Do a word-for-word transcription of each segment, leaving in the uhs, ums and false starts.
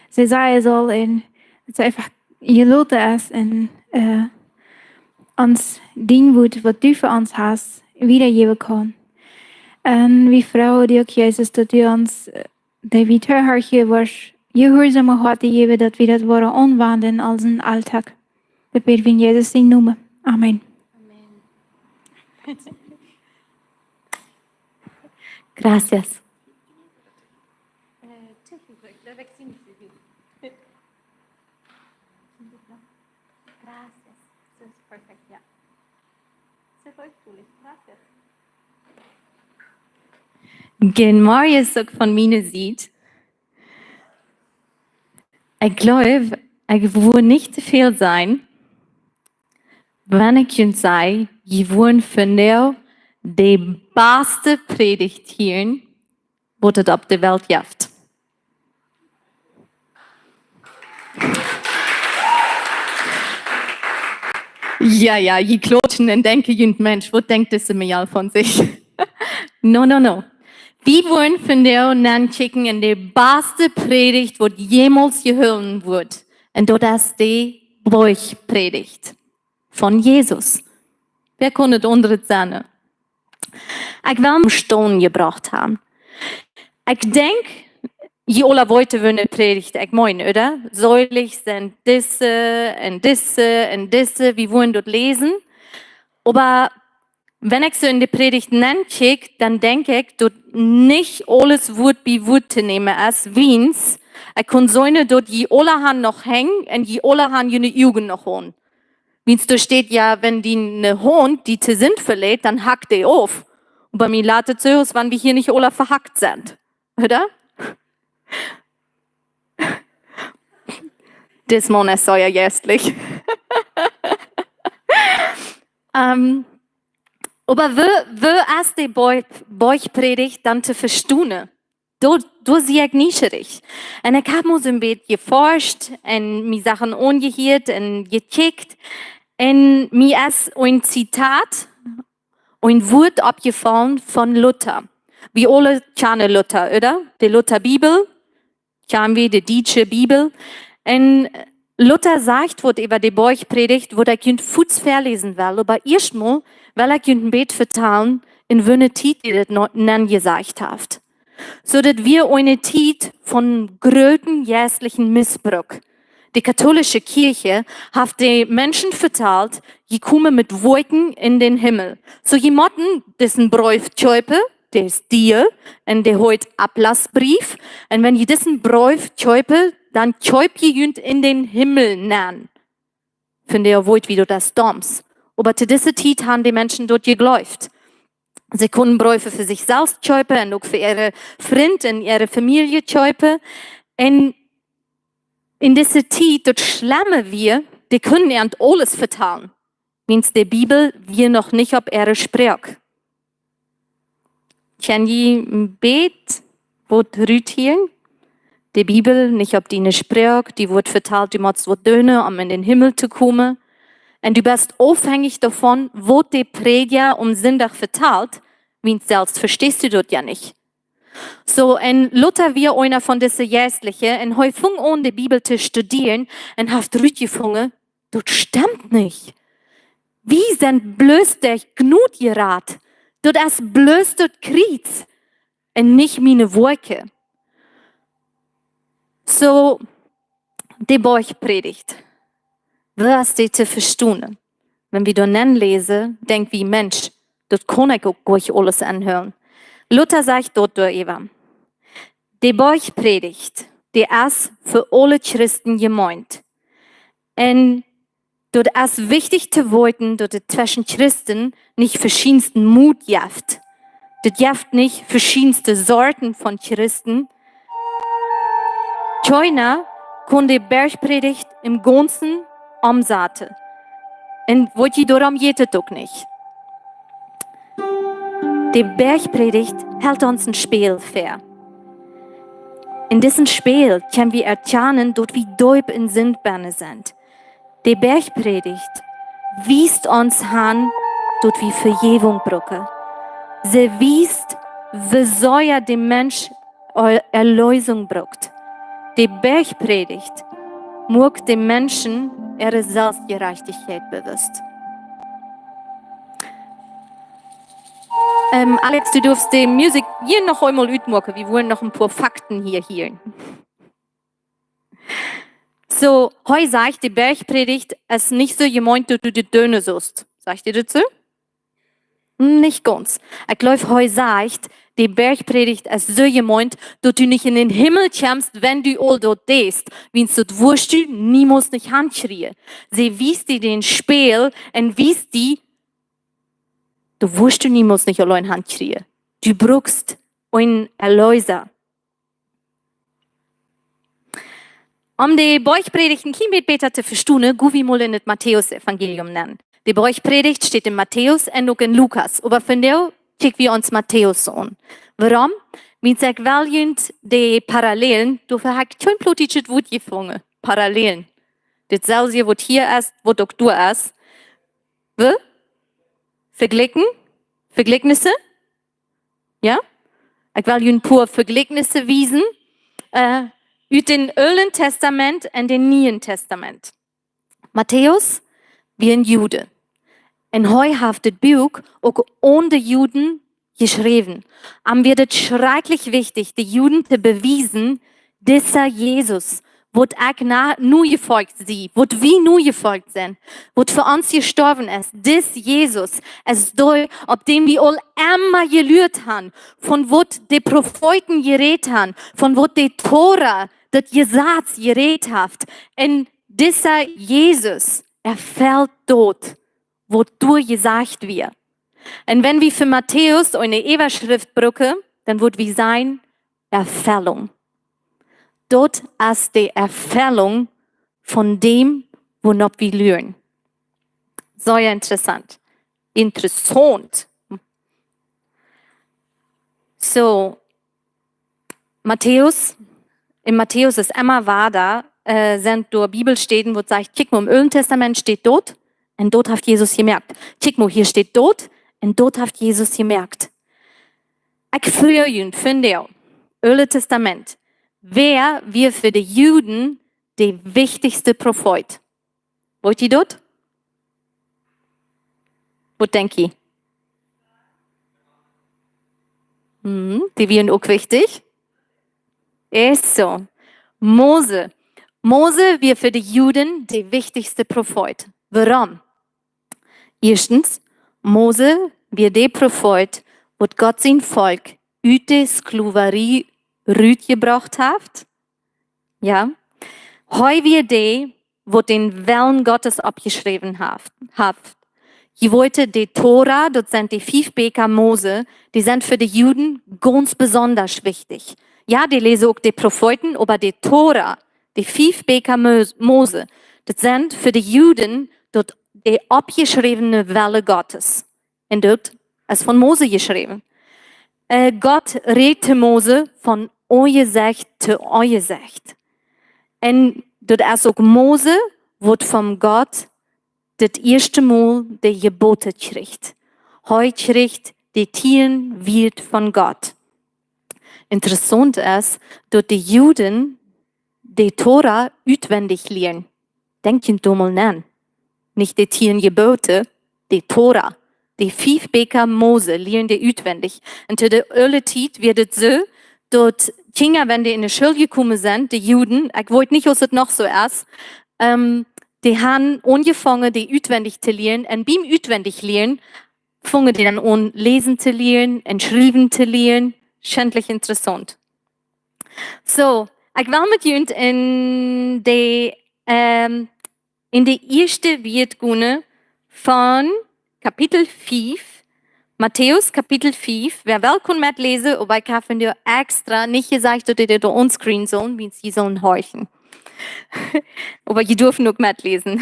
see sajen saul un daut see eefach jeloten es un, äh, ons dien Wuat, waut du fa ons hast, wiedajäwen kaun. Un wie froagen die uk, Jesus, daut du ons, äh, daut wie toohorchen woaren, jehuarsom Hoaten jäwen, daut wie daut woaren aunwenjen en onsen Auldach. Daut bäd wie en Jesus sienen Nomen. Amen. Gracias. Gracias. Goodemorjes uk von miene Sied. Ekj jleew, ekj wudd nich too väl sajen, wan ekj junt saj, jie woaren vondoag de baste Prädicht hieren, waut et opp de Welt jeft. Jo, jo, jie klautschen un denkjen junt, Mensch, waut denkjt dise Mejal von sikj? No, no, no. Wie woaren vondoag nenkjikjen en de baste Prädicht, waut jemols jehoolen wort. Un daut es de Boajchprädicht von Jesus. Wäa kunn et aundasch sennen? Ekj well mie stonen jebrocht haben. Ekj denkj, jie aula weeten, woone Prädicht ekj meen, ooda? Seelich sent dise un dise un dise, wie woaren daut läsen. Oba wan ekj soo en de Prädicht nenkjikj, dan denkj ekj, daut nich aules Wuat bie Wuat to nämen es, wiels ekj kunn seenen, daut jie aula han noch Henj un jie aula han june Uagen noch aun. Wiels doa steit jo, wan diene Haunt die to Sind veleit, dan hack dee auf. Oba mie lat et soo, aus wan wie hia nich aula vehackt sent. Ooda? Dis Maun es sea jeistlich. Ähm, oba woo, woo es de Boajch-, Boajchprädicht dan to vestonen? Doa, doa sie ekj nieschierich. Un ekj hab mol soo een bät jeforscht un mie Sachen aunjehieet un jekjikjt. Un mie es een Zitat, een Wuat oppjefollen von Luther. Wie aula kjanen Luther, ooda? De Luther Bibel, kjanen wie, de dietsche Bibel. Un Luther sajcht waut äwa de Boajchprädicht, waut ekj junt fuaz väaläsen well, oba ieescht mol well ekj junt een bät vetalen, en woone Tiet hee daut no-, nenjesajcht haft. Soo daut wia eene Tiet von grooten jeistlichen Missbruck. De katholische Kjoakj haft de Menschen vetalt, jie komen met Woakjen en dän Himmel. Soo, jie motten disen Breef kjeepen, dee es dia, un dee heet Ablassbrief. Un wan jie disen Breef kjeepen, dan kjeep jie junt en dän Himmel nenn. Vondoag weet wie daut es doms. Oba to dise Tiet han de Menschen daut jejleeft. See kunnen Breew fa sikj selfst kjeepen un uk fa äare Frind un äare Famielje kjeepen. Un en dise Tiet, daut Schlemme wia, dee kunnen an aules vetalen. Wiels de Bibel wia noch nich opp äare Sproak. Kjenn jie een bät waut rut hia? De Bibel nich opp diene Sproak, die woat vetalt, du motst waut doonen, om en dän Himmel to komen. Un du best aufhenjich doavon, waut de Prädja aum Sindach vetalt, wiels selfst vesteist du daut jo nich. Soo, un Luther wia eena von dise Jeistliche, un hee funk aun, de Bibel to studieren, un haft rutjefungen, daut stemt nich. Wie sent bloos derch Jnod jerat. Daut es bloos daut Kjriez un nich miene Woakjen. Soo, de Boajchprädicht. Woo es dee to vestonen? Wan wie doa nenn läsen, denkj wie, Mensch, daut kaun ekj uk nich aules enhoolen. Luther sajcht daut doa äwa. De Boajchprädicht, dee es fa aule Christen jemeent. Un daut es wichtich to weeten, daut et tweschen Christen nich veschiedne Mot jeft. Daut jeft nich veschiedne Sorten von Christen. Kjeena kaun de Boajchprädicht em gaunzen omsaten. Un weet jie, doarom jeit et uk nich. De Boajchprädicht helt ons een Spieejel väa. En disen Spieejel kjenn wie erkjanen, daut wie deep en Sind bennen sent. De Boajchprädicht wiest ons han, daut wie Vejäwunk brucken. See wiest, woo sea de Mensch Er-, Erleesunk brukt. De Bergpredigt muak de Menschen äare Selfstjerajchtichkjeit bewust. Ähm, Alex, du durfst de Musikj hia noch eemol utmoaken. Wie wellen noch een poa Fakten hia hieren. Soo, hee sajcht, de Bergpredigt es nich soo jemeent, daut du dit doonen saust. Sajcht hee daut soo? Nich gaunz. Ekj jleew, hee sajcht, de Bergpredigt es soo jemeent, daut du nich en dän Himmel kjemst, wan du aul daut deist. Wiels daut woascht du niemols nich hankjrieen. See wiest die dän Spieejel un wiest die, daut woascht du niemols nich auleen hankjrieen. Du brukst eenen Erleesa. Om de Boajchprädicht een kjlien bät bäta to vestonen, go wie mol en daut Matäus-Evangelium nenn. De Boajchprädicht steit en Matäus un uk en Lukas, oba vondoag kjikj wie ons Matäus aun. Wuarom? Wiels ekj well junt de Parallelen, doafäa hab ekj kjeen plautdietschet Wuat jefungen. Parallelen. Daut selwje waut hia es, waut uk doa es. Wie? Vejlikjen? Vejlikjnisse? Jo? Ekj well junt een poa Vejlikjnisse wiesen, äh, ut dän Oolen Tastament un dän Nieen Tastament. Matäus wia een Jude. Un hee haft dit Buak uk aun de Juden jeschräwen. Am wia daut schrakjlich wichtich, de Juden to bewiesen, disa Jesus, waut ekj na, nojefolcht sie, waut wie nojefolcht sent, waut fa ons jestorwen es, dis Jesus, es dee, opp däm wie aul emma jeluat han, von waut de Profeeten jerät han, von waut de Tora, daut Jesaz, jerät haft. Un disa Jesus erfelt daut, waut doa jesajcht wia. Un wan wie fa Matäus eene Äwaschrift brucken, dan wudd wie sajen, Erfellung. Daut es de Erfellung von däm, wonopp wie luren. Sea interessaunt. Interessaunt. Soo, Matäus, en Matäus es emma wada, äh, sent doa Bibelstäden, waut sajcht, kjikj mol, em Oolen Tastament steit daut, un daut haft Jesus jemoakt. Kjikj mol, hia steit daut, un daut haft Jesus jemoakt. Ekj froag junt, vondoag, Oolet Tastament, wäa wia fa de Juden de wichtichste Profeet? Weet jie daut? Waut denkj jie? Hm, dee wieren uk wichtich. Es soo. Mose. Mose wia fa de Juden de wichtichste Profeet. Wuarom? Ieeschtens, Mose wia de Profeet, waut Gott sien Volkj ut de Sklowarie rutjebrocht haft. Jo? Hee wia dee, waut dän Wellen Gottes oppjeschräwen haft, haft. Jie weeten, de Tora, daut sent de fief Bieekja Mose, dee sent fa de Juden gaunz besonda wichtich. Jo, dee läsen uk de Profeeten, oba de Tora, de fief Bieekja Mo-, Mose, daut sent fa de Juden daut de oppjeschräwne Wellen Gottes. Un daut es von Mose jeschräwen. Äh, Gott rät to Mose von Aunjesecht to Aunjesecht. Un daut es uk Mose, waut von Gott daut ieeschte Mol de Jebote kjricht. Hee kjricht de tieen Wieed von Gott. Interessaunt es, daut de Juden de Tora utwendich lieren. Denkj junt doa mol no. Nich de tieen Jebote, de Tora. De fief Bieekja Mose lieren dee utwendich. Un to de oole Tiet wia daut soo, daut Kjinja, wan dee enne School jekomen sent, de Juden, ekj weet nich, aus et noch soo es, ähm, dee han aunjefongen, dee utwendich to lieren. Un biem utwendich lieren, fungen dee dan aun, läsen to lieren un schriewen to lieren. Schentlich interessaunt. Soo, ekj well met junt en de, ähm, en de ieeschte Wieed gonen von Kapitel fief, Matäus Kapitel fief. Wäa well, kaun metläsen, oba ekj hab vondoag extra nich jesajcht, daut jie dit onscreen sellen, wiels jie sellen horchen. Oba jie derwen uk metläsen.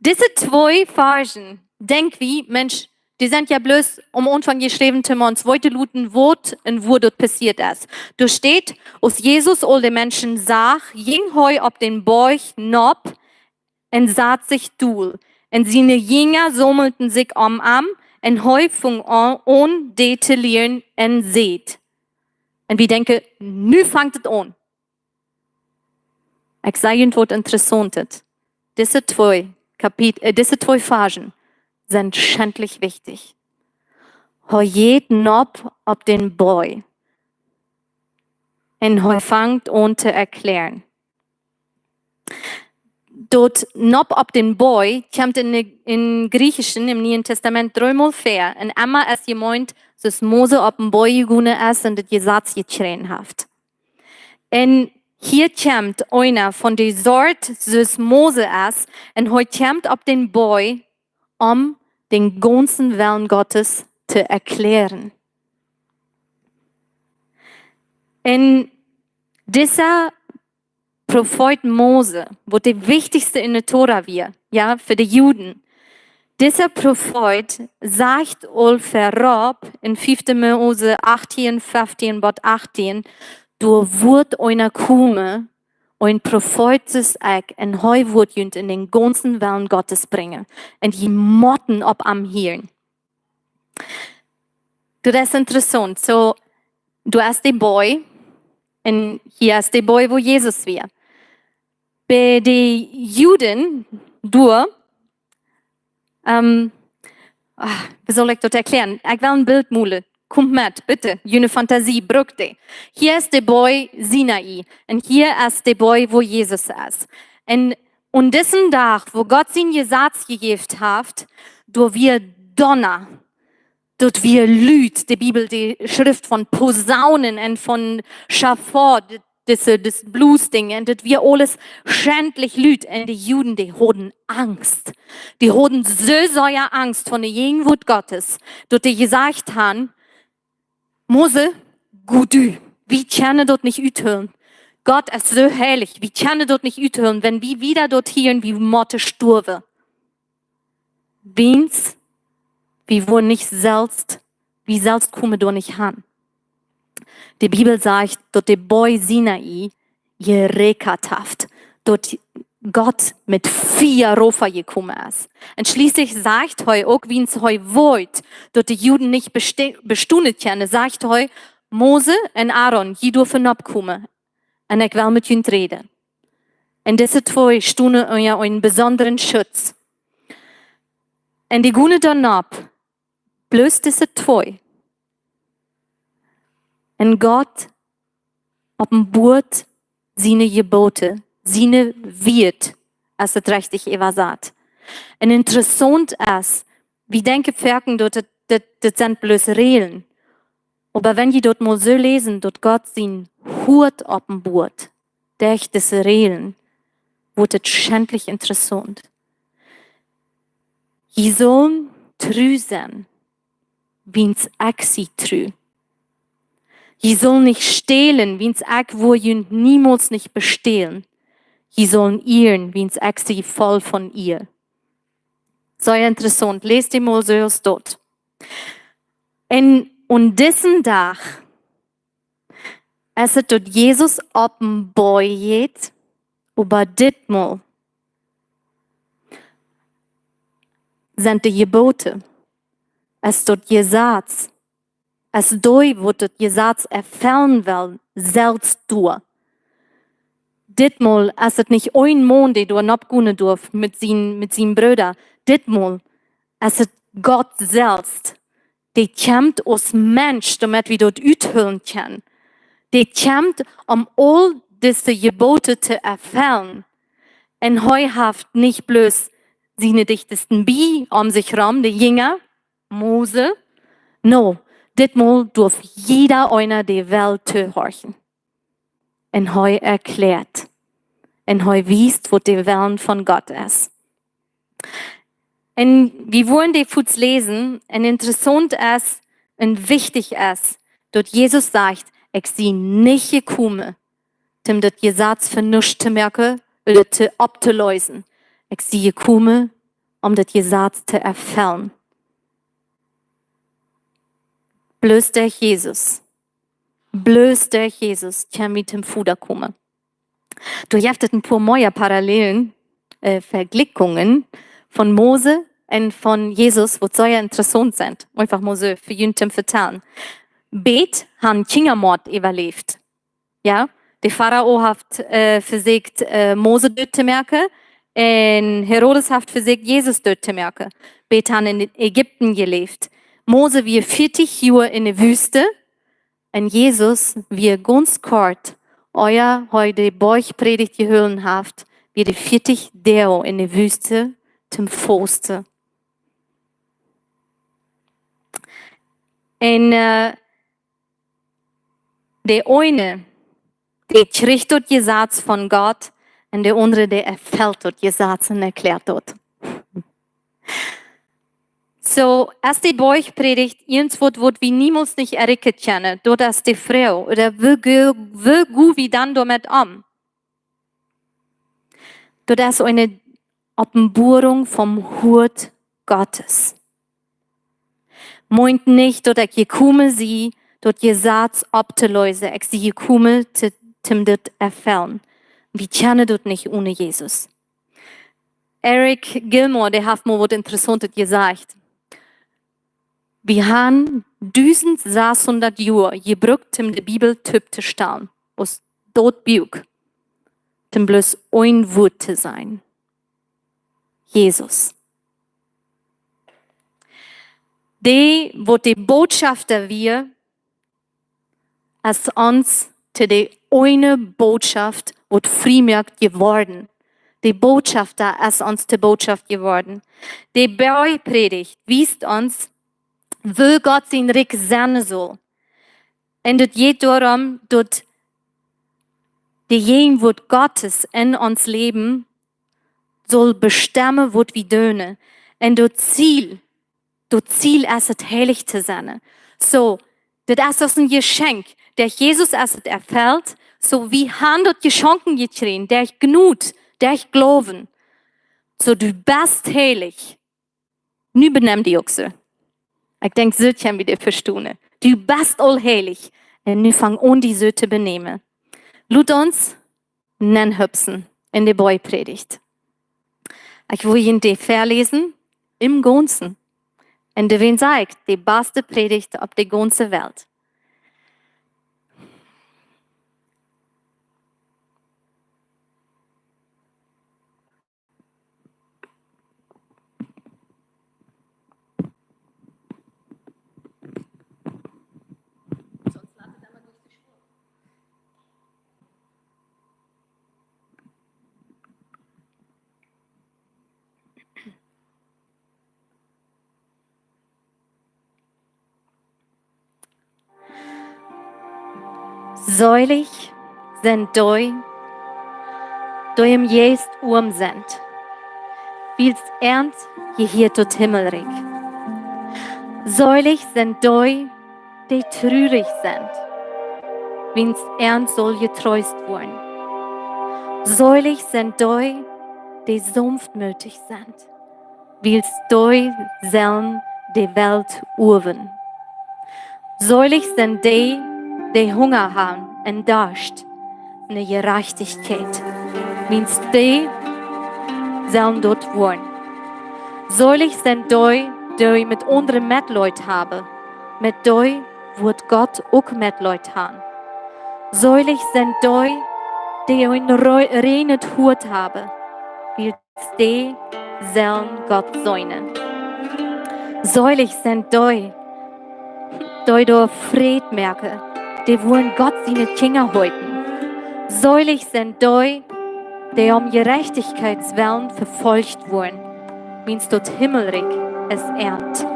Dise twee Varschen, denkj wie, Mensch, dee sent jo bloos aum Aunfank jeschräwen, toom ons weeten loten, waut un woo daut passieet es. Doa steit, aus Jesus aul de Menschen sach, jinkj hee opp dän Boajch nopp un sad sikj dol. Un siene Jinja saumelden sikj om am, un hee funk aun, aun dee to lieren un säd. Un wie denkjen, nu fangt et aun. Ekj saj junt waut Interessauntet. Dise twee Kapit-, äh, dise twee Varsch sent schentlich wichtich. Hee jeit nopp opp dän Boajch. Un hee fangt aun to erkjläaren. Daut nopp opp dän Boajch kjemt en de, em Griechischen, em Nieen Tastament, dreemol väa. Un emma es jemeent, soo aus Mose opp dän Boajch jegonen es un daut Jesaz jekjräajen haft. Un hia kjemt eena von de Sort, soo aus Mose es, un hee kjemt opp dän Boajch, om dän gaunzen Wellen Gottes to erkjläaren. Un dise Profeet Mose, waut de wichtichste en de Tora wia, jo, fa de Juden. Dise Profeet sajcht aul verut en fiefte Mose achtieen, feftieen bat achtieen, doa woat eena komen, een Profeet soo aus ekj, un hee woat junt en dän gaunzen Wellen Gottes brinjen. Un jie motten opp am hieren. Daut es interessaunt. Soo, doa es de Boajch, un hia es de Boajch, wua Jesus wia. Bie de Juden, doa, ähm, ah, woo saul ekj daut erkjläaren? Ekj well een Bilt molen. Komt met, bitte. June Fantasie, brukt dee. Hia es de Boajch Sinai. Un hia es de Boajch, wua Jesus es. Un aun disen Dach, wua Gott sien Jesaz jejäft haft, doa wia Donna. Daut wia lud. De Bibel, dee schrift von Posaunen un von Schofar, di-, dise, dis Blos Dinj. Un daut wia aules schentlich lud. Un de Juden, dee hauden Angst. Dee hauden soo sea Angst von de Jäajenwoat Gottes, daut dee jesajcht haben: Mose, go du. Wie kjennen daut nich uthoolen. Gott es soo heilich. Wie kjennen daut nich uthoolen. Wan wie wada daut hieren, wie motten stoawen. Wiels, wie woaren nich selfst, wie selfst komen doa nich han. De Bibel sajcht, daut de Boajch Sinai jerakjat haft, daut Gott met Fia rauf jekomen es. Un schlieslich sajcht hee uk, wiels hee weet, daut de Juden nich beste-, bestonen kjennen, sajcht hee: Mose un Aaron, jie derwen nopp komen. Un ekj well met junt räden. Un dise twee stonen unja eenen besondren Schutz. Un dee gonen dan nopp, bloos dise twee. Un Gott openboat siene Jeboten, siene Wieed, aus et rajcht äwasat. Un interessaunt es, wie denkjen foaken, daut et, daut, daut sent bloos Räajlen. Oba wan jie daut mol soo läsen, daut Gott sien Hoat openboat derch dise Räajlen, woat et schentlich interessaunt. Jie sellen tru sennen, wiels ekj sie tru. Jie sellen nich stälen, wiels ekj woa junt niemols nich bestälen. Jie sellen ieren, wiels ekj sie voll von Iea. Soo interessaunt. Läst dee mol soo aus daut. Un aun disen Dach es et, daut Jesus openboat, oba ditmol sent de Jeboten, es daut Jesaz, es dee, waut daut Jesaz erfellen well, selfst doa. Ditmol es et nich een Maun, dee doa nopp gonen derft met sien, met sien Brooda. Ditmol es et Gott selfst, dee kjemt aus Mensch, doamet wie daut uthoolen kjennen. Dee kjemt, om aul dise Jeboten to erfellen. Un hee haft nich bloos siene dichtsten Bie om sikj rom, de Jinja, Mose. Nä, ditmol derft jieda eena, dee well, tohorchen. Un hee erkjläat. Un hee wiest, waut de Wellen von Gott es. Un wie woaren dee fuaz läsen, un interessaunt es, un wichtich es, daut Jesus sajcht: Ekj sie nich jekomen, om daut Jesaz fa nuscht to moaken ooda to, opptoläsen. Ekj sie jekomen, om daut Jesaz to erfellen. Bloos derch Jesus. Bloos derch Jesus kjenn wie tom Voda komen. Doa jeft et een poa mea Parallelen, äh, Vejlikjungen von Mose un von Jesus, waut sea interessaunt sent. Eefach mol soo fa junt to vetalen. Beid haben Kjinjamort äwaläft. Jo? De Farao haft, äh, vesieekjt, äh, Mose doot to moaken. Un Herodes haft vesieekjt, Jesus doot to moaken. Beid han en Ägipten jeläft. Mose wia vieetich Joa enne Wüste. Un Jesus wia gaunz kort, ea hee de Boajchprädicht jehoolen haft, wia hee vieetich Doag enne Wüste toom fausten. Un, äh, de eene, dee kjricht daut Jesaz von Gott, un de aundre, dee erfelt daut Jesaz un erkjläat daut. Soo, es de Boajchprädicht irjentwaut, waut wie niemols nich erreichen kjennen, daut es de Froag, ooda woo go-, woo go wie dan doamet om? Daut es eene Openboarunk vom Hoat Gottes. Meent nich, daut ekj jekomen sie, daut Jesaz opptolosen. Ekj sie jekomen, to, toom dit erfellen. Wie kjennen daut nich one Jesus. Eric Gilmour, dee haft mol waut Interessauntet jesajcht. Wie han dusent sashundat Joa jebrukt, om de Bibel toop to stalen, aus daut Buak, om bloos een Wuat to sennen. Jesus. Dee, waut de Botschafta wia, es ons to de eene Botschaft, waut frie moakt, jeworden. De Botschafta es ons to Botschaft jeworden. De Boajchprädicht wiest ons, woo Gott sien Rikj sennen saul. Un daut jeit doarom, daut de Jäajenwoat Gottes en ons Läwen saul bestemmen, waut wie doonen. Un daut Ziel, daut Ziel es et, heilich to sennen. Soo, dit es aus een Jeschenkj. Derch Jesus es et erfelt. Soo, wie han daut jeschonken jekjräajen, derch Jnod, derch Gloowen. Soo, du best heilich. Nu benemm die uk soo. Ekj denkj, soo kjenn wie dit vestonen. Du best aul heilich. Un nu fang aun, die soo to benämen. Lot ons nenhupsen en de Boajchprädicht. Ekj well junt dee väaläsen, em Gaunzen. Un doawäajen saj ekj, de baste Prädicht opp de gaunze Welt. Seelich sent dee, dee em Jeist oam sent, wiels an jehieet daut Himmelrikj. Seelich sent dee, dee trurich sent, wiels an saul jetreest woaren. Seelich sent dee, dee saunftmootich sent, wiels dee sellen de Welt oawen. Seelich sent dee, dee Hunga haben un Darscht no Jerajchtichkjeit, wiels dee sellen daut woaren. Seelich sent dee, dee met aundre Metleet haben, met dee woat Gott uk Metleet haben. Seelich sent dee, dee een rei-, reinet Hoat haben, wiels dee sellen Gott seenen. Seelich sent dee, dee doa Fräd moaken, dee woaren Gott siene Kjinja heeten. Seelich sent dee, dee om Jerajchtichkjeits wellen vefolcht woaren, wiels daut Himmelrikj es äant.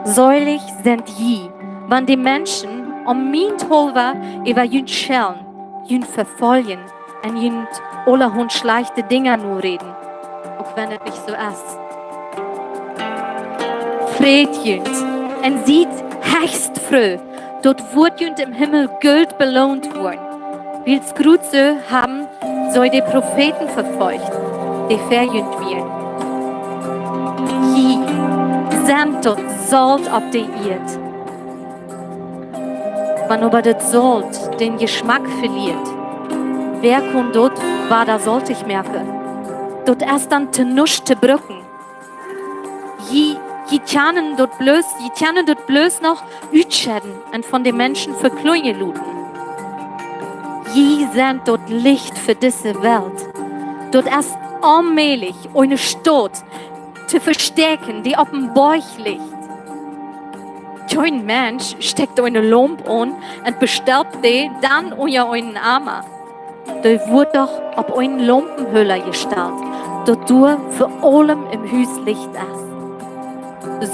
Seelich sent jie, wan de Menschen om mienthaulwen äwa junt schellen, junt vefoljen un junt aulahaunt schlajchte Dinja noräden, uk wan et nich soo es. Freet junt un siet hechst froo, daut woat junt em Himmel goot beloont woaren, wiels krakjt soo haben see de Profeeten vefolcht, dee ver junt wieren. Jie sent daut Solt opp de Ieed. Wan oba daut Solt dän Jeschmack veliet, wäa kaun daut wada soltich moaken? Daut es dan to nuscht to brucken. Jie, jie kjennen daut bloos, jie kjennen daut bloos noch utschedden un von de Menschen vekjlinjen loten. Jie sent daut Licht fa dise Welt. Daut es onmäajlich, eene Staut to vestäakjen, dee opp een Boajch licht. Kjeen Mensch stekjt eene Laump aun un bestelpt dee dan unja eenen Ama. Dee woat doch opp eenen Laumpenhoola jestalt, daut doa fa aulem em Hus Licht es.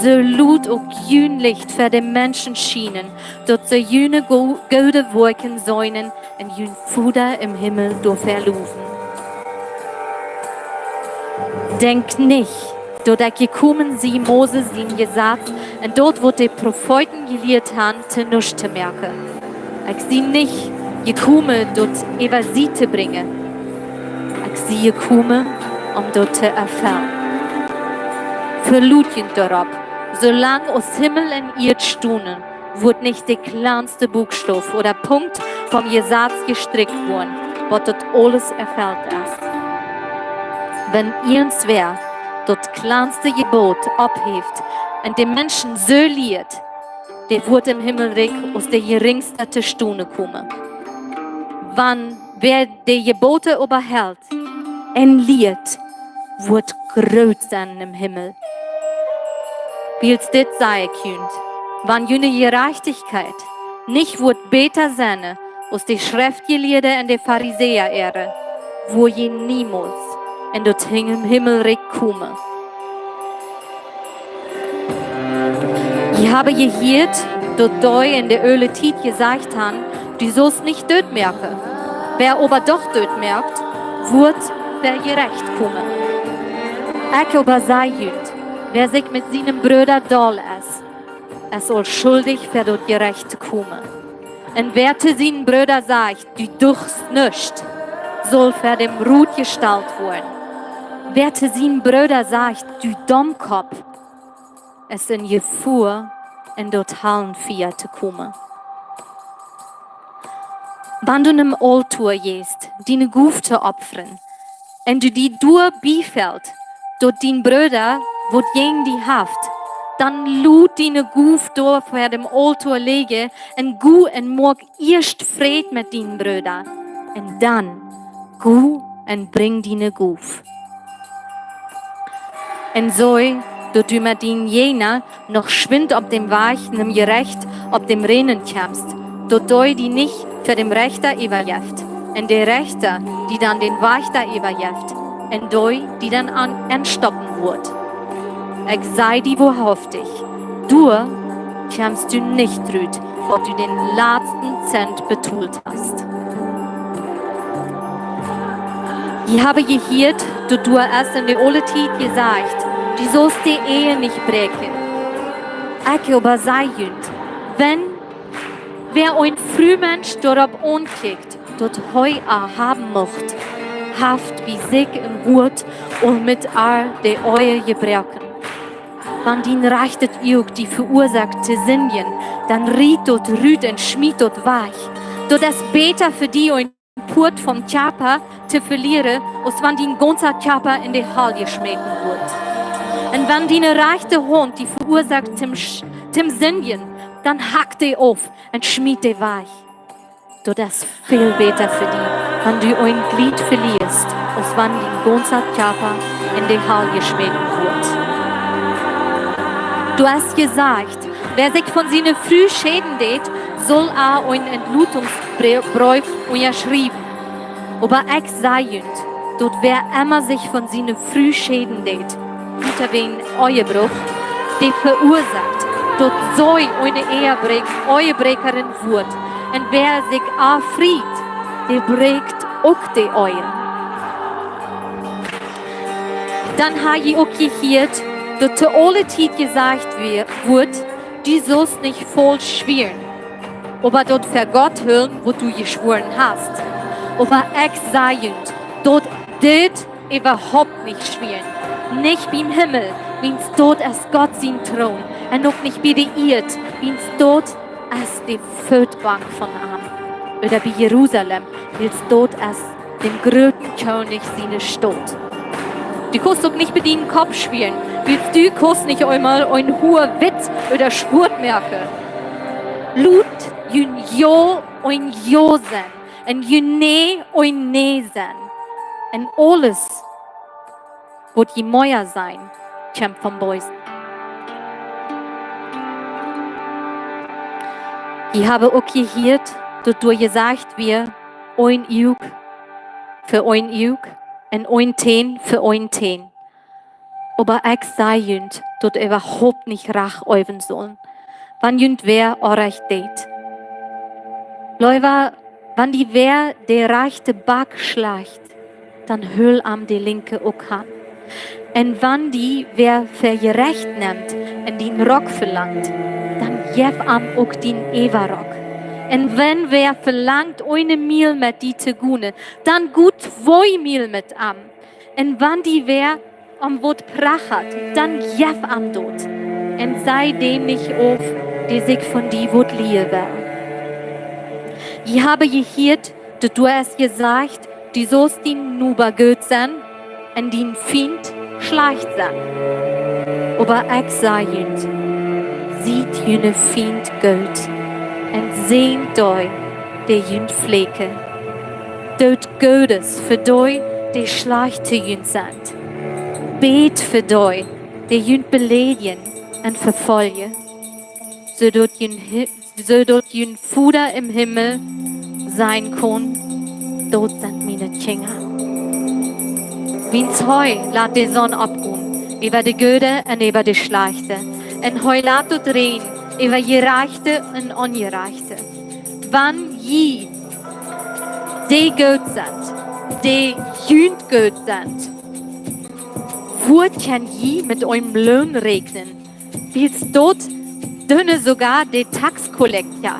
Soo lot uk jun Licht fa de Menschen schienen, daut see june go-, goode Woakjen seenen un jun Voda em Himmel doafäa lowen. Denkjt nich, daut ekj jekomen sie, Moses sien Jesaz un daut, waut de Profeeten jelieet han, to nuscht to moaken. Ekj sie nich jekomen, daut äwa sie to brinjen. Ekj sie jekomen, om daut to erfellen. Velot junt doaropp, soo lang aus Himmel un Ieed stonen, woat nich de kjlanste Buakstof ooda Punkt vom Jesaz jestrikjt woaren, bat daut aules erfelt es. Wan irjentwäa daut kjlanste Jebot oppheft un de Menschen soo lieet, dee woat em Himmelrikj aus de Jerinjsta to stonen komen. Wan wäa de Jebote äwahelt un lieet, woat groot sennen em Himmel. Wiels dit saj ekj junt: Wan june Jerajchtichkjeit nich woat bäta sennen aus de Schreftjelieede un de Farisäa äare, woa jie niemols en daut Him-, Himmelrikj komen. Jie haben jehieet, daut dee en de oole Tiet jesajcht han: Du saust nich doot moaken. Wäa oba doch doot moakt, woat ver Jerecht komen. Ekj oba saj junt: Wäa sikj met sienen Brooda doll es, es aul schuldich ver daut Jerecht to komen. Un wäa to sienen Brooda sajcht: Du duchst nuscht, saul ver dän Rot jestalt woaren. Wäa to sienen Brooda sajcht: Du Domkopp, es en Jefua, en daut Hallenfia to komen. Wan du nom Aultoa jeist, diene Gow to opfren, un du die doa biefelt, daut dien Brooda waut jäajen die haft, dan lot diene Gow doa ver dän Aultoa lijen un go un moak ieescht Fräd met dienen Brooda, un dan go un brinj diene Gow. Un sorj, daut du met dienen Jäajna noch schwind opp dän Wajch nom Jerecht opp dän Räajnen kjemst, daut dee die nich ver dän Rechta äwajeft, un de Rechta die dan dän Wajchta äwajeft, un dee die dan aun, aunstoppen woat. Ekj saj die woarhauftich: Doa kjemst du nich rut, bat du dän latsten Zent betolt hast. Jie haben jehieet, daut doa es en de oole Tiet jesajcht: Du saust de Ehe nich bräakjen. Ekj oba saj junt: Wan wäa een Frumensch doaropp aunkjikjt, daut hee ar haben mucht, haft bie sikj em Hoat aul met ar de Ehe jebroaken. Wan dien rajchtet Uag die veuasoakt to sindjen, dan riet daut rut un schmiet daut wajch. Daut es bäta fa die, een Poat vom Kjarpa to velieren, aus wan dien gaunza Kjarpa en de Hal jeschmäten woat. Un wan diene rajchte Haunt die veuasoakt toom sch-, toom sindjen, dan hack dee auf un schmiet dee wajch. Daut es väl bäta fa die, wan du een Jlieet velieescht, aus wan dien gaunza Kjarpa en de Hal jeschmäten woat. Doa es jesajcht: Wäa sikj von siene Fru schäden deit, saul uk een Entlotungsbreef unjaschriewen. Oba ekj saj junt, daut wäa emma sikj von siene Fru schäden deit, unja dän Ehebruch, dee veuasoakt, daut see eene Ehebräak-, Ehebräakjarin woat. Un wäa sikj ar friet, dee bräakjt uk de Ehe. Dan ha jie uk jehieet, daut to aule Tiet jesajcht wea-, woat: Du saust nich faulsch schwieren, oba daut ver Gott hoolen, waut du jeschwoaren hast. Oba ekj saj junt, daut dit äwahaupt nich schwieren. Nich biem Himmel, wiels doa es Gott sien Troon, un uk nich bie de Ieed, wiels doa es de Footbank von am, ooda bie Jerusalem, wiels doa es däm grooten Kjennich siene Staut. Du kaust uk nich bie dienen Kopp schwieren, wiels du kaust nich eemol een Hoa witt ooda schwoat moaken. Lot jun Jo een Jo sennen, Un june Oagen seenen. Un aules, waut jie mea seenen, kjemt vom Beesen. Jie haben uk jehieet, daut doa jesajcht wort: Een Uag fa een Uag un een Tän fa een Tän. Oba ekj saj junt, daut äwahaupt nich rajcht oawen sellen, wan junt wäa Orrajcht deit. Leewa, wan die wäa de rajchte Back schlajcht, dan hool am de linkje uk han. Un wan die wäa fa jerecht nemt un dien Rock velangt, dan jeff am uk dien Äwarock. Un wan wäa velangt, eene Miel met die to gonen, dan go twee Miel met am. Un wan die wäa om waut prachat, dan jeff am daut. Un saj dän nich auf, dee sikj von die waut lieen well. Jie haben jehieet, daut doa es jesajcht: Du saust dienen Noba goot sennen un dienen Fient schlajcht sennen. Oba ekj saj junt: Siet june Fiend goot un säajent dee, dee junt fluchen. Doot Goodet fa dee, dee schlajcht to junt sent. Bät fa dee, dee junt beleidigen un vefoljen, soo daut jun Hi-, soo daut jun Voda em Himmel sajen kaun: Daut sent miene Kjinja. Wiels hee lat de Sonn oppgonen äwa de Goode un äwa de Schlajchte, un hee lat daut räajnen äwa Jerajchte un Onjerajchte. Wan jie, dee goot sent, dee junt goot sent, woo kjenn jie met eenem Loon räakjnen? Wiels daut doonen soogoa de Taxkollekta.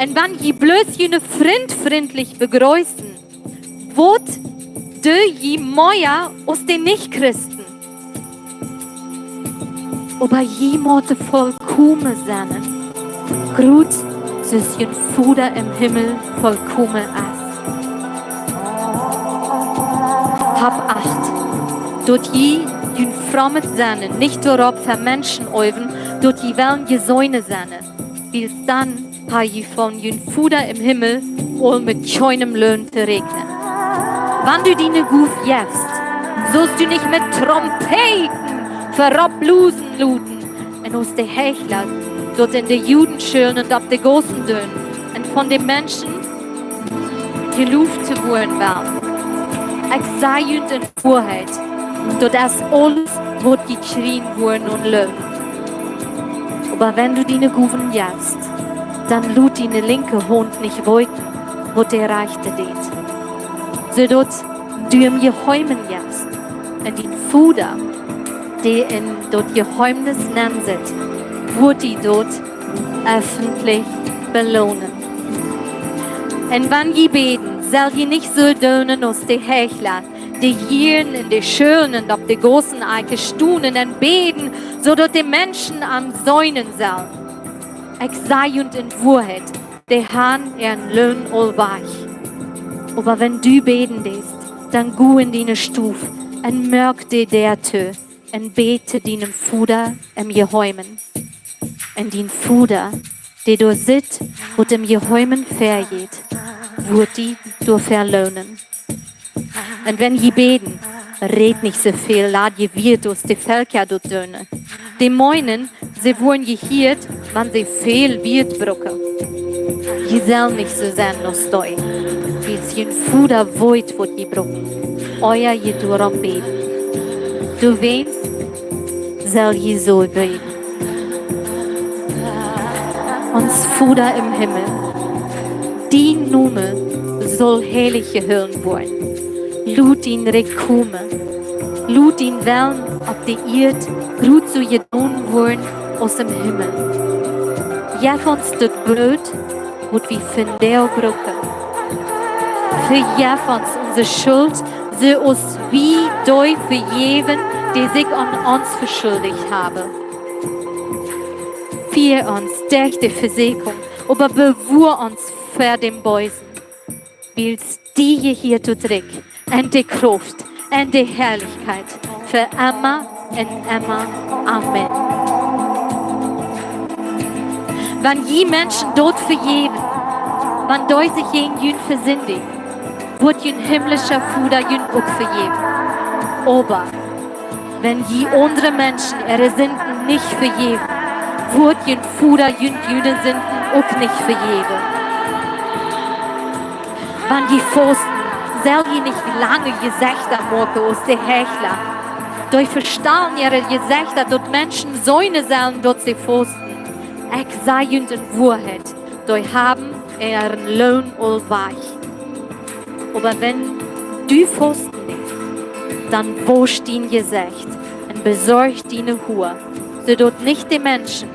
Un wan jie bloos june Frind frintlich bejreessen, waut doo jie mea aus de Nichtchristen? Oba jie motten volkomen sennen, krakjt soo aus jun Voda em Himmel volkomen es. Hab acht, daut jie jun frommet Sennen nich doaropp vemenschenoawen, daut jie wellen jeseenen sennen, wiels dan ha jie von jun Voda em Himmel aul met kjeenem Loon to räakjnen. Wan du diene Gow jefst, saust du nich met Trompeten veropp blosen loten, un aus de Heichla, daut en de Judenschoolen un opp de Gaussen doonen, un von de Menschen jelooft to woaren wellen. Ekj saj junt en Woarheit, daut es aules, waut jie kjrieen woaren aun Loon. Oba wan du diene Gowen jefst, dan lot diene linkje Haunt nich weeten, waut de rajchte deit, soo daut du em Jeheimen jefst, un dien Voda, dee en daut Jeheemnis nenn sitt, woat die daut effentlich beloonen. Un wan jie bäden, sell jie nich soo doonen aus de Heichla, dee jieren en de Schoolen un opp de Gaussen stonen un bäden, soo daut de Menschen an seenen sellen. Ekj saj junt en Woarheit, dee han äaren Loon aul wajch. Oba wan du bäden deist, dan go en diene Stow un moak de Däa too un bäd to dienen Voda em Jeheimen. Un dien Voda, dee doa sitt, waut em Jeheimen väajeit, woat die doafäa loonen. Un wan jie bäden, rät nich soo väl, lat jie wieet aus de Velkja daut doonen. Dee meenen, see woaren jehieet, wan see väl Wieed brucken. Jie sellen nich soo sennen aus dee, wiels jun Voda weet, waut jie brucken, ea jie doarom bäden. Doawäajen sell jie soo bäden: Ons Voda em Himmel, dien Nomen saul heilich jehoolen woaren. Lot dien Rikj komen. Lot dien Wellen opp de Ieed krakjt soo jedonen woaren aus em Himmel. Jeff ons daut Broot, waut wie vondoag brucken. Vejeff ons onse Schult, soo aus wie dee vejäwen, dee sikj aun ons veschuldicht haben. Fia ons derch de Vesieekjunk, oba bewoa ons ver däm Beesen. Wiels die jehieet daut Rikj un de Krauft un de Harlichkjeit fa emma un emma. Amen. Wan jie Menschen daut vejäwen, Wan dee sikj jäajen junt vesindicht, woat jun himlischa Voda junt uk vejäwen. Oba wan jie aundre Menschen äare Sinden nich vejäwen, woat jun Voda junt june Sinden uk nich vejäwen. Wan jie fausten, sell jie nich lange Jesechta moaken aus de Heichla. Dee vestalen äare Jesechta, daut Menschen seenen sellen, daut see fausten. Ekj saj junt de Woarheit, dee haben äaren Loon aul wajch. Oba wan du fausten deist, dan wausch dien Jesecht un besorj diene Hoa, soo daut nich de Menschen,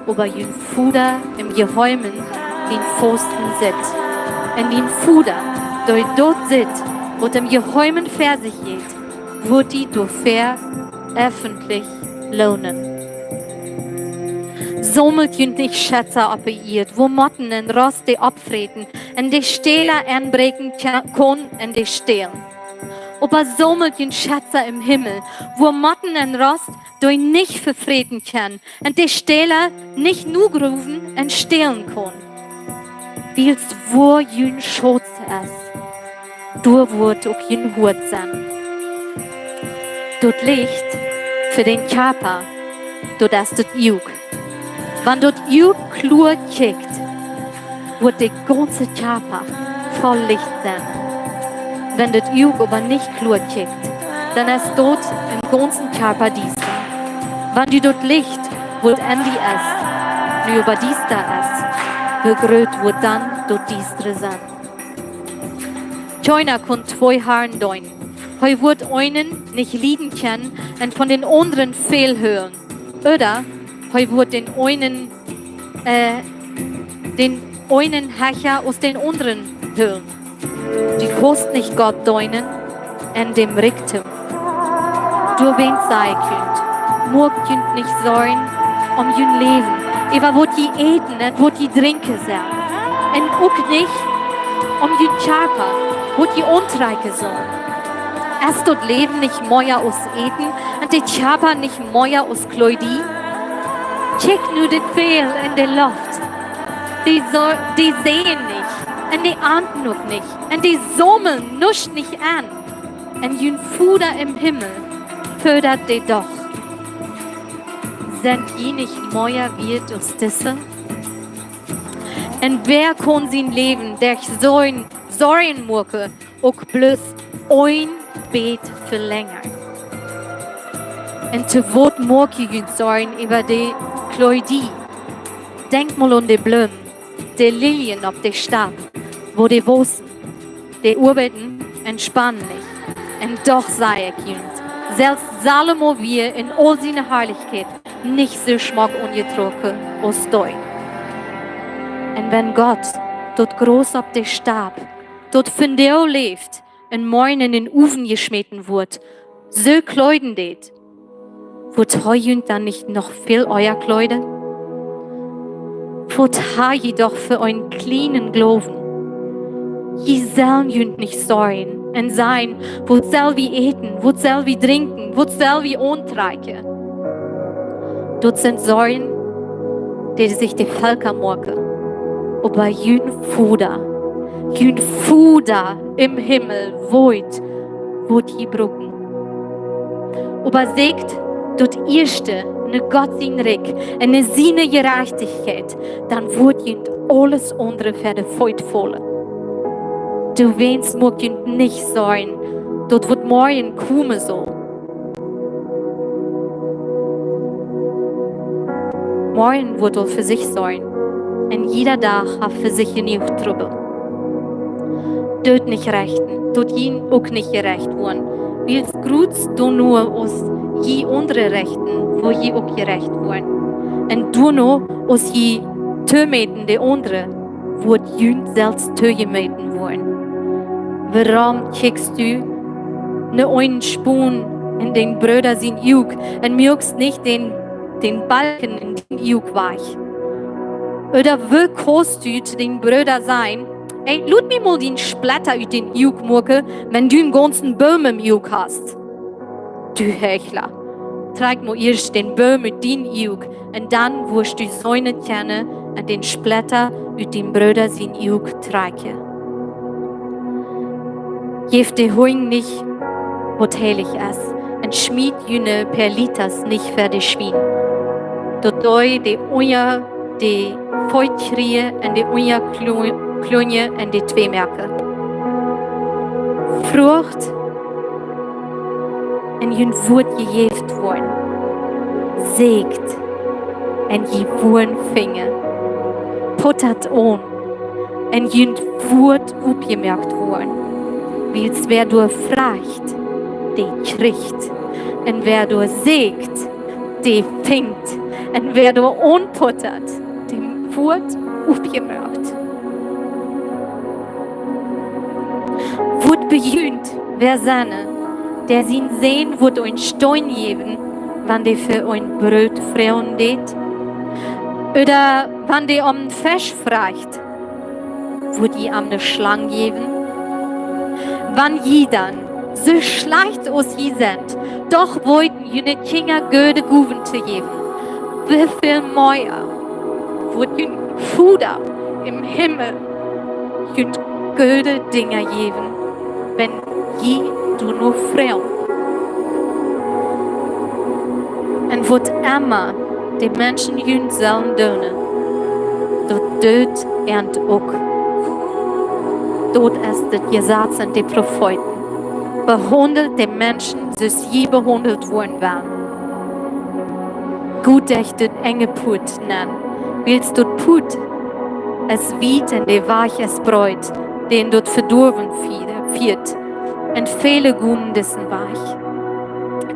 oba jun Voda em Jeheimen dien Fausten sitt. Un dien Voda, dee daut sitt, waut em Jeheimen fa sikj jeit, woat die doafäa effentlich loonen. Saumelt junt nich Schätza oppe Ieed, wua Motten un Rost dee oppfräten, un de Stäla enbräakjen ka-, kaun un dee stälen. Oba saumelt junt Schätza em Himmel, wua Motten un Rost dee nich vefräten kjennen, un de Stäla nich nogroven un stälen kaun. Wiels wua jun Schauts es, doa woat uk jun Hoat sennen. Daut Licht fa dän Kjarpa, daut es daut Uag. Wan daut Uag kloa kjikjt, woat de gaunze Kjarpa voll Licht sennen. Wan daut Uag oba nich kloa kjikjt, dan es daut em gaunzen Kjarpa diesta. Wan du daut Licht, waut en die es, nu oba diesta es, woo groot woat dan daut Diestre sennen? Kjeena kaun twee Harn deenen. Hee woat eenen nich lieden kjennen un von dän aundren väl hoolen. Ooda hee woat dän eenen, äh, dän eenen hecha aus dän aundren hoolen. Du kaust nich Gott deenen un däm Rikjdom. Doawäajen saj ekj junt, moakt junt nich Sorjen om jun Läwen, äwa waut jie äten un waut jie drinkjen sellen. Un uk nich om jun Kjarpa, waut jie auntrakjen sellen. Es daut Läwen nich mea aus Äten un de Kjarpa nich mea aus Kjleeda? Kjikj nu de Väajel en de Loft. Dee so-, dee seien nich, un dee arnten uk nich, un dee saumeln nuscht nich aun. Un jun Voda em Himmel fodat dee doch. Sent jie nich mea wieet aus dise? Un wäa kaun sien Läwen derch Sorjen, Sorjen moaken, uk bloos een bät velenjren? Un to waut moakt jie junt Sorjen äwa de Kjleeda? Denkjt mol aun de Bloomen, de Liljen opp de Stap, woo dee wausen. Dee oabeiden un spanen nich. Un doch saj ekj junt, selfst Salomo wia en aul siene Harlichkjeit nich soo schmock aunjetrocken aus dee. Un wan Gott daut Graus opp de Stap, daut vondoag läft un morjen en dän Owen jeschmäten woat, soo kjleeden deit, woat hee junt dan nich noch väl ea kjleeden? Waut ha jie doch fa eenen kjlienen Gloowen! Jie sellen junt nich sorjen un sajen: Waut sell wie äten? Waut sell wie drinkjen? Waut sell wie auntrakjen? Daut sent Sorjen, dee sikj de Velkja moaken. Oba jun Voda, jun Voda em Himmel weet, waut jie brucken. Oba sieekjt daut ieeschte no Gott sien Rikj un no siene Jerajchtichkjeit, dan woat junt aules aundre ver de Feet faulen. Doawäajen moakt junt nich Sorjen, daut waut morjen komen saul. Morjen woat aul fa sikj sorjen, un jieda Dach haft fa sikj jenuach Trubbel. Doot nich rechten, daut jie uk nich jerecht woaren. Wiels krakjt doano aus jie aundre rechten, woa jie uk jerecht woaren. Un doano aus jie tomäten de aundre, woat junt selfst toojemäten woaren. Wuarom kjikjst du no eenen Spon en dän Brooda sien Uag un muakst nich dän, dän Balkjen en dien Uag wajch? Ooda woo kaust du to dän Brooda sajen: Ey, lot mie mol dän Spletta ut dän Uag muaken, wan du eenen gaunzen Boom em Uag hast? Du Heichla, trakj mau ieescht dän Boom ut dien Uag, un dan woascht du seenen kjennen, un dän Spletta ut dien Brooda sien Uag trakjen. Jäft de Hunj nich waut heilich es, un schmiet june Perltas nich ver de Schwien, daut dee de unja de Feet kjrieen un de unja Klo-, Klunje un de twee moaken. Fruacht un junt woat jejäft woaren. Säkjt un jie woaren finjen. Pottat aun un junt woat opjemoakt woaren. Wiels wäa doa frajcht, dee kjricht. Un wäa doa säkjt, dee finjt. Un wäa doa aunpottat, däm woat opjemoakt. Woat bejunt wäa sennen, dee sien Sän woat een Steen jäwen, wan dee fa een Broot froagen deit? Ooda wan dee om een Fesch frajcht, woat jie am eene Schlang jäwen? Wan jie dan, soo schlajcht aus jie sent, doch weeten june Kjinja goode Gowen to jäwen, woo väl mea woat jun Voda em Himmel junt goode Dinja jäwen, wan jie doano froagen. Un waut emma de Menschen junt sellen doonen, daut doot an uk. Daut es daut Jesaz un de Profeeten. Behaundelt de Menschen soo aus jie behaundelt woaren wellen. Got derch daut enje Puat nenn, wiels daut Puat es wiet un de Wajch es breet, dee en daut Vedoawen fie-, fieet, un väle gonen disen Wajch.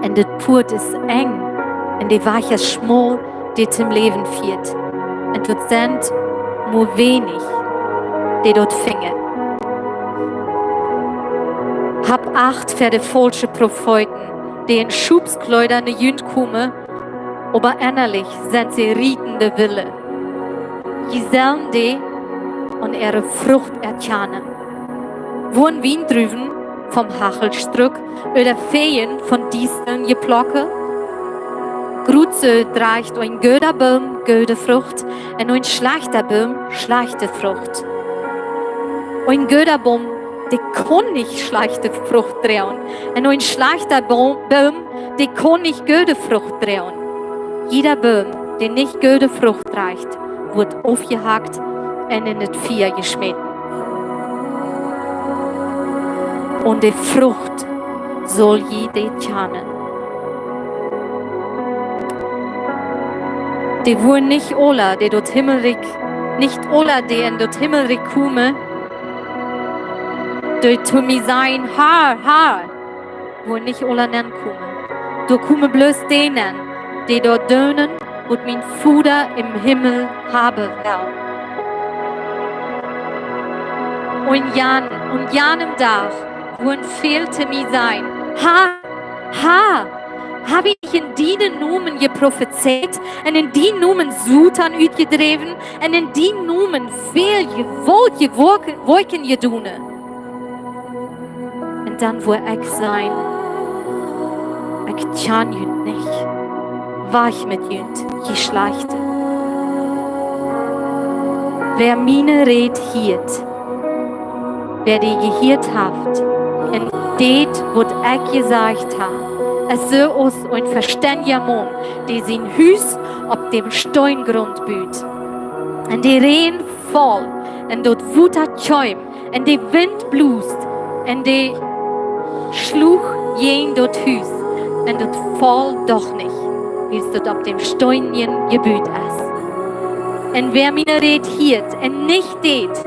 Un daut Puat es enj un de Wajch es schmaul, dee toom Läwen fieet, un daut sent mau weinich, dee daut finjen. Habt Acht ver de faulsche Profeeten, dee en Schopskjleeda no junt komen, oba ennalich sent see rietende Wellen. Jie sellen dee aun äare Frucht erkjanen. Woaren Wiendruwen vom Hachelstruck ooda Feijen von Disteln jeplokjt? Krakjt soo drajcht een gooda Boom goode Frucht un een schlajchta Boom schlajchte Frucht. Een gooda Boom, dee kaun nich schlajchte Frucht droagen, un een schlajchta Bo-, Boom, dee kaun nich goode Frucht droagen. Jieda Boom, dee nich goode Frucht drajcht, woat aufjehakt un en daut Fia jeschmäten. Aun de Frucht sell jie dee kjanen. Dee woaren nich aula, dee daut Himmelrikj, nich aula, dee en daut Himmelrikj komen, dee to mie sajen: Herr, Herr, woaren nich aula nenkomen. Doa komen bloos dee nen, dee daut doonen, waut mien Voda em Himmel haben well. Un jan, un janem Dach woaren väl to mie sajen: Herr, Herr, hab ekj nich en dienen Nomen jeprofezeit un en dienen Nomen Soton utjedräwen un en dienen Nomen väl jewaultje Woak-, Woakjen jedonen? Un dan woa ekj sajen: Ekj kjan junt nich. Wajch met junt, jie Schlajchte. Wäa miene Räd hieet, wäa dee jehieet haft un deit, waut ekj jesajcht hab, es soo aus een vestendja Maun, dee sien Hus opp däm Steengrund but. Un de Räajen foll, un daut Wota kjeem, un de Wint bloos, un dee schluach jäajen daut Hus, un daut foll doch nich, wiels daut opp däm Steen jebut es. Un wäa miene Räd hieet un nich deit,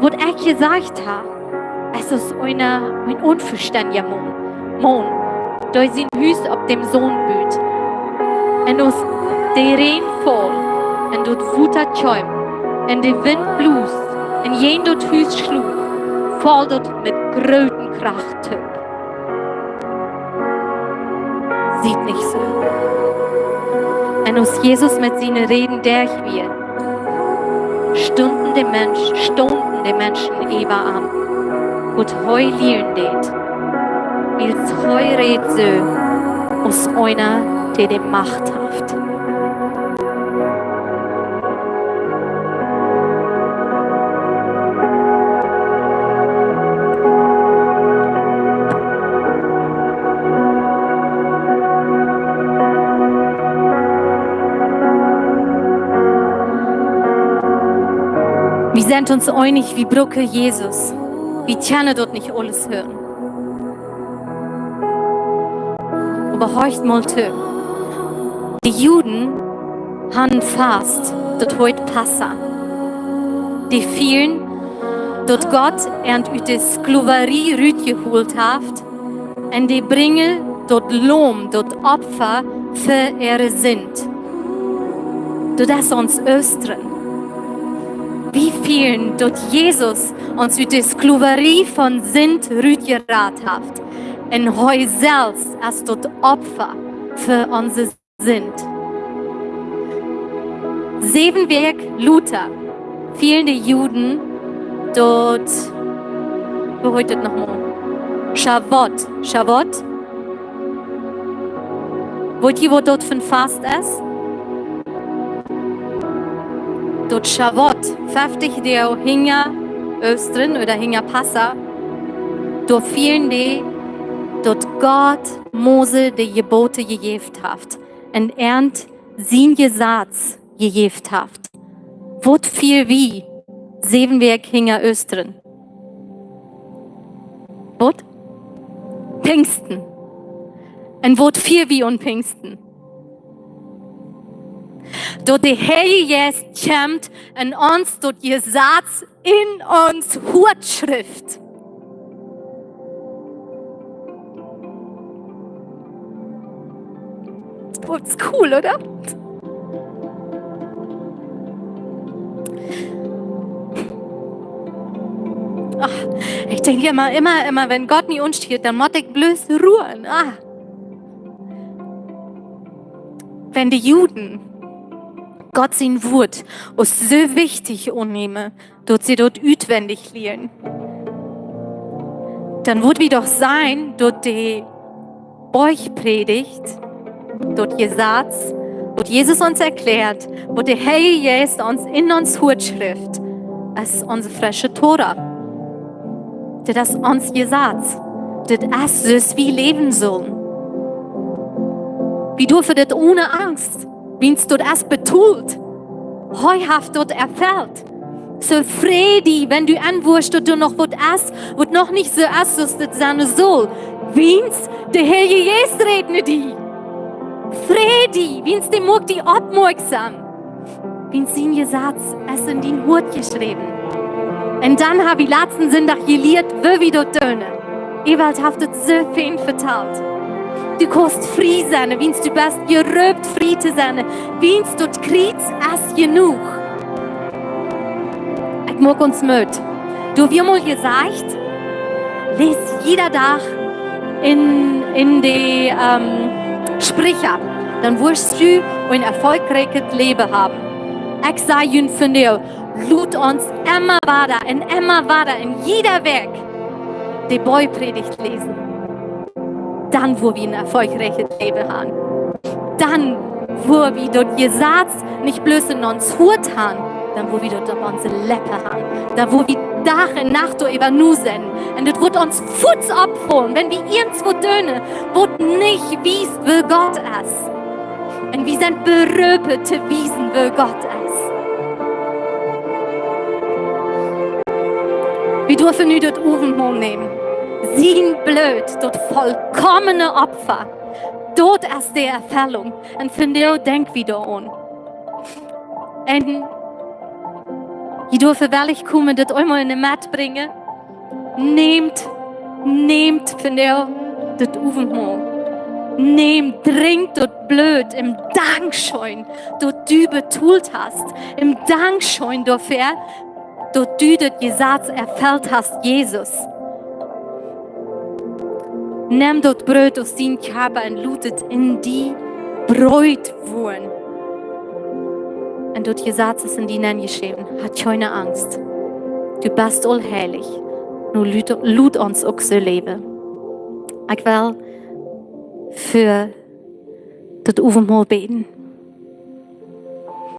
waut ekj jesajcht hab, es aus eena, een onvestendja Maun, Maun, dee sien Hus opp däm Saunt but. Un aus de Räajen foll, un daut Wota kjeem, un de Wint bloos, un jäajen daut Hus schluach, foll daut met groote Kjraft toop. Siet nich soo. Un aus Jesus met siene Räden derch wia, stunden de Mensch-, stunden de Menschen äwa am, waut hee lieren deed, wiels hee räd soo aus eena, dee de Macht haft. sent ons eenich, wie brucken Jesus. Wie kjennen daut nich aules hieren. Oba horcht mol too. De Juden han een Fast, daut heet Passa. Dee fieren, daut Gott an ut de Sklowarie rutjeholt haft, un dee brinjen daut Laum, daut Opfa fa äare Sind. Daut es ons Oostren. Wie fieren, daut Jesus ons ut de Sklowarie von Sind rutjerat haft. Un hee selfst es daut Opfa fa onse Sind. Säwen Wäakj lota fieren de Juden daut, woo heet daut noch mol? Shavuot. Shavuot. Weet jie, waut daut fa een Fast es? Daut Shavuot, feftich Doag hinja Oostren ooda hinja Passa, doa fieren dee, daut Gott Mose de Jebote jejäft haft un an sien Jesaz jejäft haft. Waut fieren wie säwen Wäakj hinja Oostren? Waut? Pinjsten. Un waut fieren wie aun Pinjsten? Daut de Heilje Jeist kjemt un ons daut Jesaz en ons Hoat schrift. Daut es cool, ooda? Ach, ekj denkj emma, emma, emma, wan Gott mie aunstieet, dan mott ekj bloos ruhen. Ah. Wan de Juden Gott sien Wuat aus soo wichtich aunnämen, daut see daut utwendich lieren, dan wudd wie doch seenen, daut de Boajchprädicht, daut Jesaz, waut Jesus ons erkjläat, waut de Heilje Jeist ons en ons Hoat schrift, es onse fresche Tora. Daut es ons Jesaz. Daut es, soo aus wie läwen sellen. Wie doafen daut one Angst, wiels daut es betolt. Hee haft daut erfelt. Soo frei die, wan du enwoascht, daut doa noch waut es, waut noch nich soo es, soo aus daut sennen saul. Wiels de Heilje Jeist rät no die. Frei die, wiels dee moakt die oppmoakjsom. Wiels sien Jesaz es en dien Hoat jeschräwen. Un dan hab wie latsten Sindach jelieet, woo wie daut doonen. Ewald haft daut soo fein vetalt. Du kaust frie sennen, wiels du best jeroopt frie to sennen, wiels daut Kjriez es jenuach. Ekj moak ons Moot. Du, wie haben mol jesajcht, läs jieda Dach en, en de, ähm, Spricha. Dan woascht du een erfolgreichet Läwen haben. Ekj saj junt vondoag, lot ons emma wada un emma wada en jieda Wäakj de Boajchprädicht läsen. Dan woa wie een erfolgreichet Läwen haben. Dan woa wie daut Jesaz nich bloos en ons Hoat haben, dan woa wie daut opp onse Leppen haben. Dan woa wie Dach un Nacht doaräwa nosennen. Un daut woat ons fuaz oppfaulen, wan wie irjentwaut doonen, waut nich wiest, woo Gott es. Un wie sent beroopen to wiesen, woo Gott es. Wie doafen nu daut Owentmol nämen. Sien Bloot, daut volkomne Opfa. Daut es de Erfellunk. Un vondoag denkj wie doaraun. Un jie doafen wellich komen, daut eemol en de Medd brinjen. Nämt, nämt vondoag daut Owentmol. Nämt, drinkjt daut Bloot em Dankscheen, daut du betolt hast. Em Dankscheen doafäa, daut du daut Jesaz erfelt hast, Jesus. Nämt daut Broot aus dien Kjarpa un lot et en die Broot woaren. Un daut Jesaz es en die nenjeschräwen. Hab kjeene Angst. Du best aul heilich. Nu lot, lot ons uk soo läwen. Ekj well fa daut Owentmol bäden.